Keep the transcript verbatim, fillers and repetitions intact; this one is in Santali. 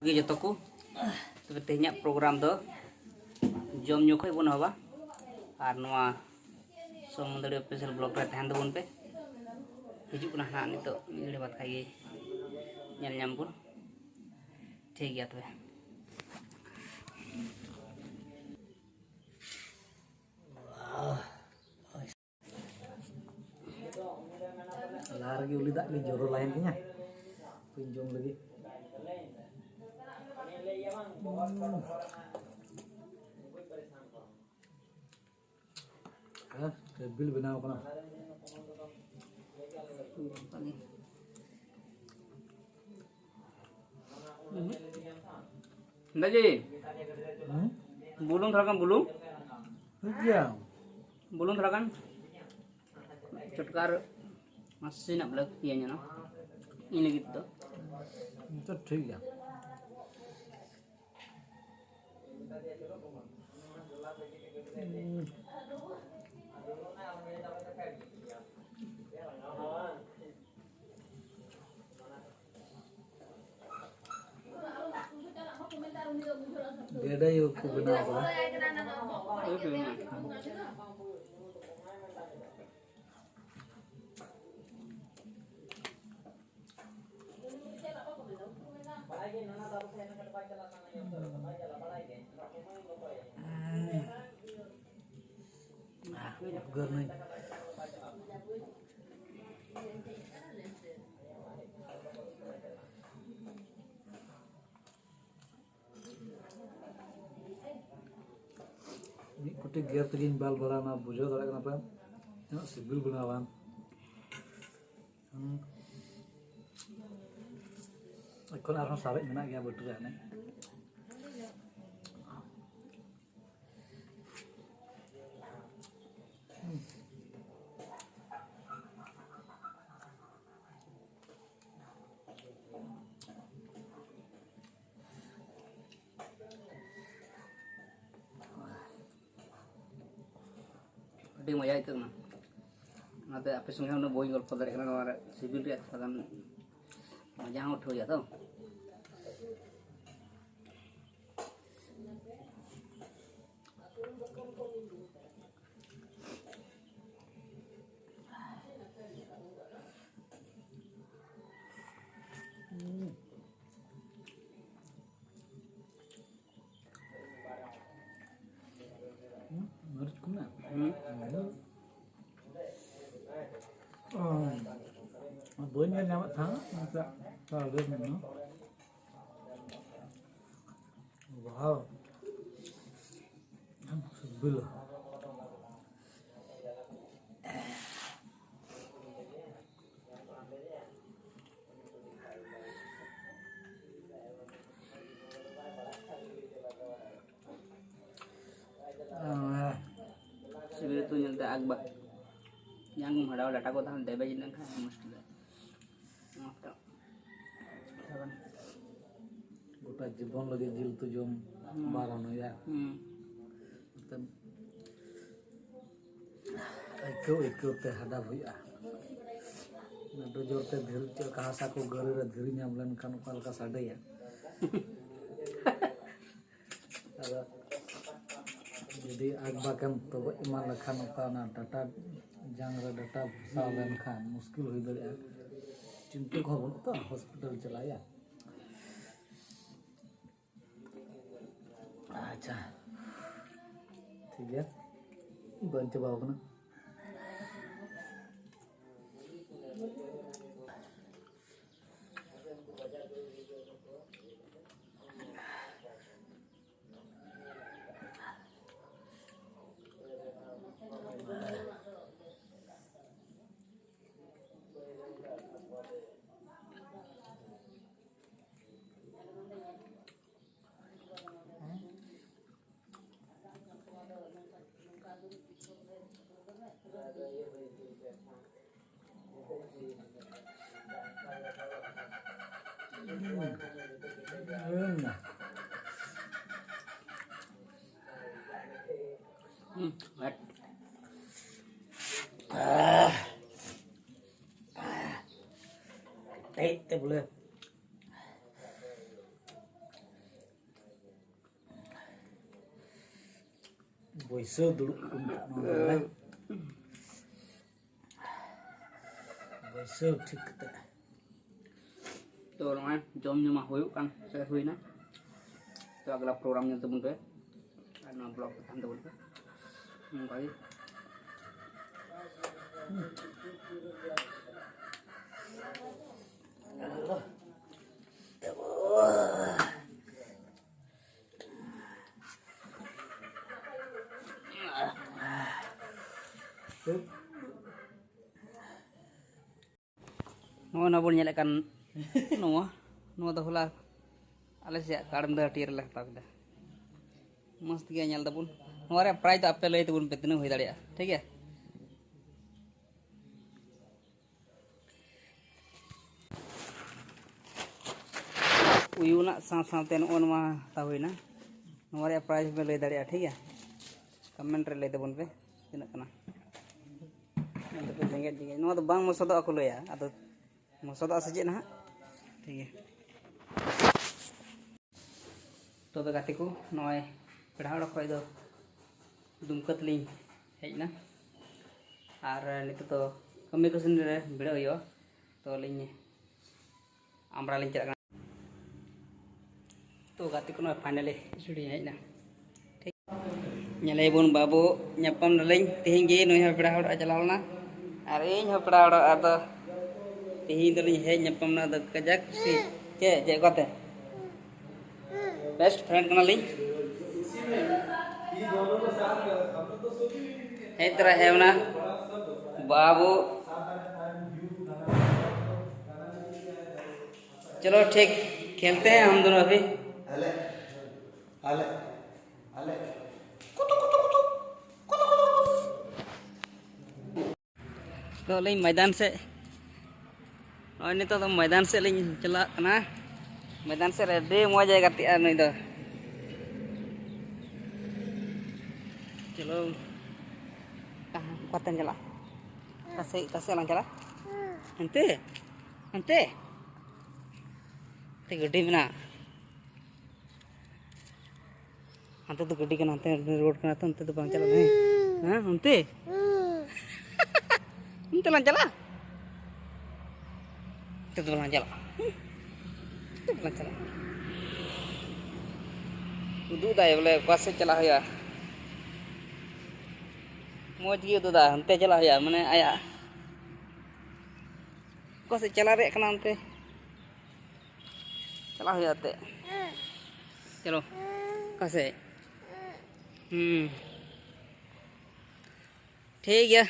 ᱜᱮ ᱡᱚᱛᱚ ᱠᱚ᱾ ᱛᱚᱵᱮ ᱛᱮᱦᱮᱧᱟᱜ ᱯᱨᱳᱜᱨᱟᱢ ᱫᱚ ᱡᱚᱢ ᱧᱩ ᱠᱷᱚᱡ ᱵᱚᱱ ᱮᱦᱚᱵᱟ᱾ ᱟᱨ ᱱᱚᱣᱟ ᱥᱚᱢᱩᱱᱫᱟᱹᱲᱤ ᱚᱯᱷᱤᱥᱤᱭᱟᱞ ᱵᱞᱚᱜ ᱨᱮ ᱛᱟᱦᱮᱱ ᱛᱟᱵᱚᱱ ᱯᱮ᱾ ᱦᱤᱡᱩᱜ ᱠᱟᱱᱟ ᱦᱟᱸᱜ ᱱᱤᱛᱚᱜ ᱢᱤᱫ ᱜᱷᱟᱹᱲᱤ ᱵᱟᱫ ᱠᱷᱟᱡ ᱜᱮ ᱧᱮᱞ ᱧᱟᱢ ᱵᱚᱱ᱾ ᱴᱷᱤᱠ ᱜᱮᱭᱟ ᱛᱚᱵᱮ᱾ ᱞᱟᱦᱟ ᱨᱮᱜᱮ ᱩᱞᱤ ᱫᱟᱜ ᱜᱮ ᱡᱚᱨᱚ ᱞᱟᱭᱮᱱ ᱛᱤᱧᱟ᱾ ᱦᱟᱯᱮᱧ ᱡᱚᱢ ᱞᱮᱜᱮ᱾ ᱦᱮᱸ, ᱥᱤᱵᱤᱞ ᱵᱮᱱᱟᱣ ᱠᱟᱱᱟ᱾ ᱫᱟᱡᱤ, ᱦᱩᱸ? ᱵᱩᱞᱩᱝ ᱛᱷᱚᱲᱟ ᱜᱟᱱ ᱵᱩᱞᱩᱝ᱾ ᱴᱷᱤᱠ ᱜᱮᱭᱟ᱾ ᱵᱩᱞᱩᱝ ᱛᱷᱚᱲᱟ ᱜᱟᱱ᱾ ᱪᱚᱴᱠᱟᱨ ᱱᱟᱥᱮᱱᱟᱜ ᱵᱚᱞᱮ ᱤᱭᱟᱹ ᱧᱚᱜ ᱤᱧ ᱞᱟᱹᱜᱤᱫ ᱫᱚ᱾ ᱛᱚ ᱴᱷᱤᱠ ᱜᱮᱭᱟ᱾ ᱜᱮᱰᱮ ᱟᱭᱳ ᱠᱚ ᱵᱮᱱᱟᱣ ᱠᱟᱫᱟ᱾ ᱩᱫᱽᱜᱟᱹᱨ ᱱᱟᱹᱧ᱾ ᱢᱤᱫ ᱠᱩᱴᱤ ᱜᱮᱨ ᱛᱮᱜᱮᱧ ᱵᱟᱞ ᱵᱟᱲᱟᱣᱱᱟ, ᱵᱩᱡᱷᱟᱹᱣ ᱫᱟᱲᱮᱭᱟᱜ ᱠᱟᱱᱟ ᱯᱮ ᱛᱤᱱᱟᱹᱜ ᱥᱤᱵᱤᱞ ᱵᱮᱱᱟᱣᱟ ᱵᱟᱝ᱾ ᱦᱩᱸ᱾ ᱮᱠᱷᱚᱱ ᱟᱨᱦᱚᱸ ᱥᱟᱨᱮᱡ ᱢᱮᱱᱟᱜ ᱜᱮᱭᱟ ᱵᱟᱹᱴᱤ ᱨᱮ ᱦᱟᱱᱮ᱾ ᱟᱹᱰᱤ ᱢᱚᱡᱟ ᱟᱹᱭᱠᱟᱹᱜ ᱠᱟᱱᱟ᱾ ᱚᱱᱟᱛᱮ ᱟᱯᱮ ᱥᱚᱸᱜᱮ ᱩᱱᱟᱹᱜ ᱵᱟᱹᱧ ᱜᱚᱞᱯᱚ ᱫᱟᱲᱮᱭᱟᱜ ᱠᱟᱱᱟ, ᱱᱚᱣᱟ ᱨᱮ ᱥᱤᱵᱤᱞ ᱨᱮᱭᱟᱜ ᱛᱷᱚᱲᱟ ᱜᱟᱱ ᱢᱚᱡᱟ ᱦᱚᱸ ᱩᱴᱷᱟᱹᱣ ᱦᱩᱭᱩᱜᱼᱟ ᱛᱚ᱾ ᱦᱩᱸ᱾ ᱚ, ᱵᱟᱹᱧ ᱧᱮᱞ ᱧᱟᱢᱮᱫ ᱛᱟᱦᱮᱸᱱᱟ, ᱢᱮᱱᱠᱷᱟᱱ ᱛᱟᱦᱞᱮ ᱢᱮᱱᱟᱜᱼᱟ᱾ ᱵᱟᱦ, ᱥᱤᱵᱤᱞᱟ᱾ ᱥᱤᱵᱤᱞ ᱩᱛᱩ ᱧᱮᱞᱛᱮ ᱟᱠᱵᱟᱠ᱾ ᱧᱟᱢ ᱦᱟᱲᱟᱣ ᱰᱟᱴᱟ ᱠᱚ ᱛᱟᱦᱮᱸ ᱰᱮᱵᱮᱡ ᱞᱮᱱᱠᱷᱟᱱ ᱢᱩᱥᱠᱤᱞ᱾ ᱚᱱᱟᱛᱮ ᱜᱚᱴᱟ ᱡᱤᱵᱚᱱ ᱞᱟᱹᱜᱤᱫ ᱡᱤᱞ ᱩᱛᱩ ᱡᱚᱢ ᱦᱩᱸ᱾ ᱵᱟᱨᱚᱱ ᱦᱩᱭᱩᱜᱼᱟ᱾ ᱦᱩᱸ᱾ ᱮᱱᱛᱮᱫ ᱟᱹᱭᱠᱟᱹᱣ ᱟᱹᱭᱠᱟᱹᱣ ᱛᱮ ᱦᱟᱰᱟᱯ ᱦᱩᱭᱩᱜᱼᱟ᱾ ᱟᱹᱰᱤ ᱡᱳᱨ ᱛᱮ ᱫᱷᱤᱨᱤ, ᱪᱮᱫ ᱞᱮᱠᱟ ᱦᱟᱥᱟ ᱠᱚ ᱜᱟᱹᱨᱤ ᱨᱮ ᱫᱷᱤᱨᱤ ᱧᱟᱢ ᱞᱮᱱᱠᱷᱟᱱ ᱚᱠᱟ ᱞᱮᱠᱟ ᱥᱟᱰᱮᱭᱟ᱾ ᱟᱫᱚ ᱡᱩᱫᱤ ᱟᱠᱵᱟᱠᱮᱢ ᱛᱚᱜᱚᱡ ᱮᱢᱟᱱ ᱞᱮᱠᱷᱟᱱ, ᱚᱱᱠᱟ ᱚᱱᱟ ᱰᱟᱴᱟ, ᱡᱟᱝ ᱨᱮ ᱰᱟᱴᱟ ᱯᱷᱟᱥᱟᱣ ᱞᱮᱱᱠᱷᱟᱱ ᱢᱩᱥᱠᱤᱞ ᱦᱩᱭ ᱫᱟᱲᱮᱭᱟᱜᱼᱟ᱾ ᱪᱤᱱᱛᱟᱹ ᱠᱚᱦᱚᱸ ᱵᱟᱹᱱᱩᱜ ᱛᱚ, ᱦᱚᱥᱯᱤᱴᱟᱞ ᱪᱟᱞᱟᱜ ᱦᱩᱭᱩᱜᱼᱟ᱾ ᱟᱪᱪᱷᱟ, ᱴᱷᱤᱠ ᱜᱮᱭᱟ, ᱵᱟᱝ ᱪᱟᱵᱟᱣ ᱠᱟᱱᱟ᱾ ᱦᱮᱡ ᱛᱮ ᱵᱚᱞᱮ ᱵᱟᱹᱭᱥᱟᱹᱣ ᱫᱩᱲᱩᱵ ᱠᱚ ᱢᱮᱛᱟᱜᱼᱟ ᱱᱚᱣᱟ ᱫᱚ, ᱦᱮᱸ? ᱵᱟᱹᱭᱥᱟᱹᱣ ᱴᱷᱤᱠ ᱠᱟᱛᱮ᱾ ᱛᱚ ᱱᱚᱜᱼᱚᱭ ᱡᱚᱢ ᱧᱩ ᱢᱟ ᱦᱩᱭᱩᱜ ᱠᱟᱱ ᱥᱮ ᱦᱩᱭᱱᱟ᱾ ᱛᱚ ᱟᱜᱽᱞᱟ ᱯᱨᱳᱜᱨᱟᱢ ᱧᱮᱞ ᱛᱟᱵᱚᱱ ᱯᱮ ᱟᱨ ᱱᱚᱣᱟ ᱵᱞᱚᱜ ᱨᱮ ᱛᱟᱦᱮᱱ ᱛᱟᱵᱚᱱ ᱯᱮ᱾ ᱚᱱᱠᱟ ᱜᱮ᱾ ᱱᱚᱜᱼᱚᱭ ᱱᱚᱣᱟ ᱵᱚᱱ ᱧᱮᱞᱮᱫ ᱠᱟᱱ, ᱱᱚᱣᱟ, ᱱᱚᱣᱟ ᱫᱚ ᱦᱚᱞᱟ ᱟᱞᱮ ᱥᱮᱫ ᱠᱟᱲᱢᱫᱟ ᱦᱟᱹᱴᱤᱭᱟᱹ ᱨᱮᱞᱮ ᱦᱟᱛᱟᱣ ᱠᱮᱫᱟ᱾ ᱢᱚᱡᱽ ᱜᱮᱭᱟ, ᱧᱮᱞ ᱛᱟᱵᱚᱱ᱾ ᱱᱚᱣᱟ ᱨᱮᱭᱟᱜ ᱯᱨᱟᱭᱤᱥ ᱫᱚ ᱟᱯᱮ ᱞᱟᱹᱭ ᱛᱟᱵᱚᱱ ᱯᱮ, ᱛᱤᱱᱟᱹᱜ ᱦᱩᱭ ᱫᱟᱲᱮᱭᱟᱜᱼᱟ, ᱴᱷᱤᱠ ᱜᱮᱭᱟ? ᱩᱭᱩ ᱨᱮᱱᱟᱜ ᱥᱟᱶ ᱥᱟᱶᱛᱮ ᱱᱚᱜᱼᱚ ᱱᱚᱣᱟ ᱦᱟᱛᱟᱣ ᱦᱩᱭᱱᱟ᱾ ᱱᱚᱣᱟ ᱨᱮᱭᱟᱜ ᱯᱨᱟᱭᱤᱥ ᱯᱮ ᱞᱟᱹᱭ ᱫᱟᱲᱮᱭᱟᱜᱼᱟ, ᱴᱷᱤᱠ ᱜᱮᱭᱟ? ᱠᱚᱢᱮᱱᱴ ᱨᱮ ᱞᱟᱹᱭ ᱛᱟᱵᱚᱱ ᱯᱮ ᱛᱤᱱᱟᱹᱜ ᱠᱟᱱᱟ᱾ ᱱᱚᱣᱟ ᱫᱚ ᱵᱟᱝ ᱢᱚᱥᱚᱫᱚᱜᱼᱟ ᱠᱚ ᱞᱟᱹᱭᱟ, ᱟᱫᱚ ᱢᱚᱥᱚᱫᱚᱜᱼᱟ ᱥᱮ ᱪᱮᱫ ᱱᱟᱦᱟᱜ? ᱴᱷᱤᱠ ᱜᱮᱭᱟ᱾ ᱛᱚᱵᱮ ᱜᱟᱛᱮ ᱠᱚ, ᱱᱚᱜᱼᱚᱭ ᱯᱮᱲᱟ ᱦᱚᱲ ᱠᱷᱚᱡ ᱫᱚ ᱫᱩᱢᱠᱟᱹ ᱛᱮᱞᱤᱧ ᱦᱮᱡ ᱮᱱᱟ᱾ ᱟᱨ ᱱᱤᱛᱚᱜ ᱫᱚ ᱠᱟᱹᱢᱤ ᱠᱟᱹᱥᱱᱤ ᱨᱮ ᱵᱷᱤᱲᱟᱹᱜ ᱦᱩᱭᱩᱜᱼᱟ᱾ ᱛᱚ ᱟᱹᱞᱤᱧ ᱟᱢᱲᱟ ᱞᱤᱧ ᱪᱟᱞᱟᱜ ᱠᱟᱱᱟ᱾ ᱛᱚ ᱜᱟᱛᱮ ᱠᱚ, ᱱᱚᱜᱼᱚᱭ ᱯᱷᱟᱭᱱᱟᱞᱤ ᱥᱴᱩᱰᱤᱭᱳ ᱦᱮᱡ ᱮᱱᱟ᱾ ᱴᱷᱤᱠ, ᱧᱮᱞᱮᱭᱟᱵᱚᱱ ᱵᱟᱹᱵᱩ, ᱧᱟᱯᱟᱢ ᱱᱟᱞᱤᱧ ᱛᱮᱦᱮᱧ ᱜᱮ, ᱱᱩᱭ ᱦᱚᱸ ᱯᱮᱲᱟ ᱦᱚᱲ ᱚᱲᱟᱜ ᱪᱟᱞᱟᱣ ᱞᱮᱱᱟ ᱟᱨ ᱤᱧ ᱦᱚᱸ ᱯᱮᱲᱟ ᱦᱚᱲ ᱚᱲᱟᱜ᱾ ᱟᱫᱚ ᱛᱮᱦᱮᱧ ᱫᱚᱞᱤᱧ ᱦᱮᱡ ᱧᱟᱯᱟᱢ ᱱᱟ, ᱟᱫᱚ ᱠᱟᱡᱟᱠ ᱠᱩᱥᱤ᱾ ᱪᱮᱫ, ᱪᱮᱫ ᱠᱟᱛᱮ? ᱵᱮᱥᱴ ᱯᱷᱨᱮᱱᱰ ᱠᱟᱱᱟᱞᱤᱧ᱾ ᱦᱮᱡ ᱛᱚᱨᱟ ᱦᱮᱡ ᱮᱱᱟ ᱵᱟᱹᱵᱩ᱾ चलो ठीक, खेलते हैं हम दोनों अभी। Ale, ale, ale. ᱱᱤᱛᱚᱜ ᱞᱤᱧ ᱢᱚᱭᱫᱟᱱ ᱥᱮᱫ, ᱱᱚᱜᱼᱚᱭ ᱱᱤᱛᱚᱜ ᱫᱚ ᱢᱚᱭᱫᱟᱱ ᱥᱮᱫ ᱞᱤᱧ ᱪᱟᱞᱟᱜ ᱠᱟᱱᱟ᱾ ᱢᱚᱭᱫᱟᱱ ᱥᱮᱫ ᱨᱮ ᱟᱹᱰᱤ ᱢᱚᱡᱽ ᱮ ᱜᱟᱛᱮᱜᱼᱟ ᱱᱩᱭ ᱫᱚ᱾ ᱪᱚᱞᱚ, ᱚᱠᱟᱛᱮᱢ ᱪᱟᱞᱟᱜᱼᱟ? ᱚᱠᱟ ᱥᱮᱫ, ᱚᱠᱟ ᱥᱮᱫ ᱞᱟᱝ ᱪᱟᱞᱟᱜᱼᱟ? ᱦᱟᱱᱛᱮ, ᱦᱟᱱᱛᱮ, ᱦᱟᱱᱛᱮ ᱜᱟᱹᱰᱤ ᱢᱮᱱᱟᱜᱼᱟ᱾ ᱦᱟᱱᱛᱮ ᱫᱚ ᱜᱟᱹᱰᱤ ᱠᱟᱱᱟ, ᱦᱟᱱᱛᱮ ᱨᱳᱰ ᱠᱟᱱᱟ ᱛᱚ, ᱚᱱᱛᱮ ᱫᱚ ᱵᱟᱝ ᱪᱟᱞᱟᱜ ᱢᱮ᱾ ᱦᱮᱸ, ᱚᱱᱛᱮ? ᱚᱱᱛᱮ ᱞᱟᱝ ᱪᱟᱞᱟᱜᱼᱟ? ᱚᱱᱛᱮ ᱫᱚ ᱵᱟᱞᱟᱝ ᱪᱟᱞᱟᱜᱼᱟ᱾ ᱚᱱᱛᱮ ᱫᱚ ᱵᱟᱞᱟᱝ ᱪᱟᱞᱟᱜᱼᱟ᱾ ᱩᱫᱩᱜ ᱫᱟᱭ ᱵᱚᱞᱮ ᱚᱠᱟ ᱥᱮᱫ ᱪᱟᱞᱟᱜ ᱦᱩᱭᱩᱜᱼᱟ᱾ ᱢᱚᱡᱽ ᱜᱮ ᱩᱫᱩᱜ ᱫᱟ, ᱦᱟᱱᱛᱮ ᱪᱟᱞᱟᱜ ᱦᱩᱭᱩᱜᱼᱟ, ᱢᱟᱱᱮ ᱟᱭᱟᱜ ᱚᱠᱟ ᱥᱮᱫ ᱪᱟᱞᱟᱜ ᱨᱮᱭᱟᱜ ᱠᱟᱱᱟ, ᱚᱱᱛᱮ ᱪᱟᱞᱟᱜ ᱦᱩᱭᱩᱜᱼᱟ ᱮᱱᱛᱮᱫ᱾ ᱪᱚᱞᱚ, ᱚᱠᱟ ᱥᱮᱫ? ᱦᱩᱸ, ᱴᱷᱤᱠ ᱜᱮᱭᱟ᱾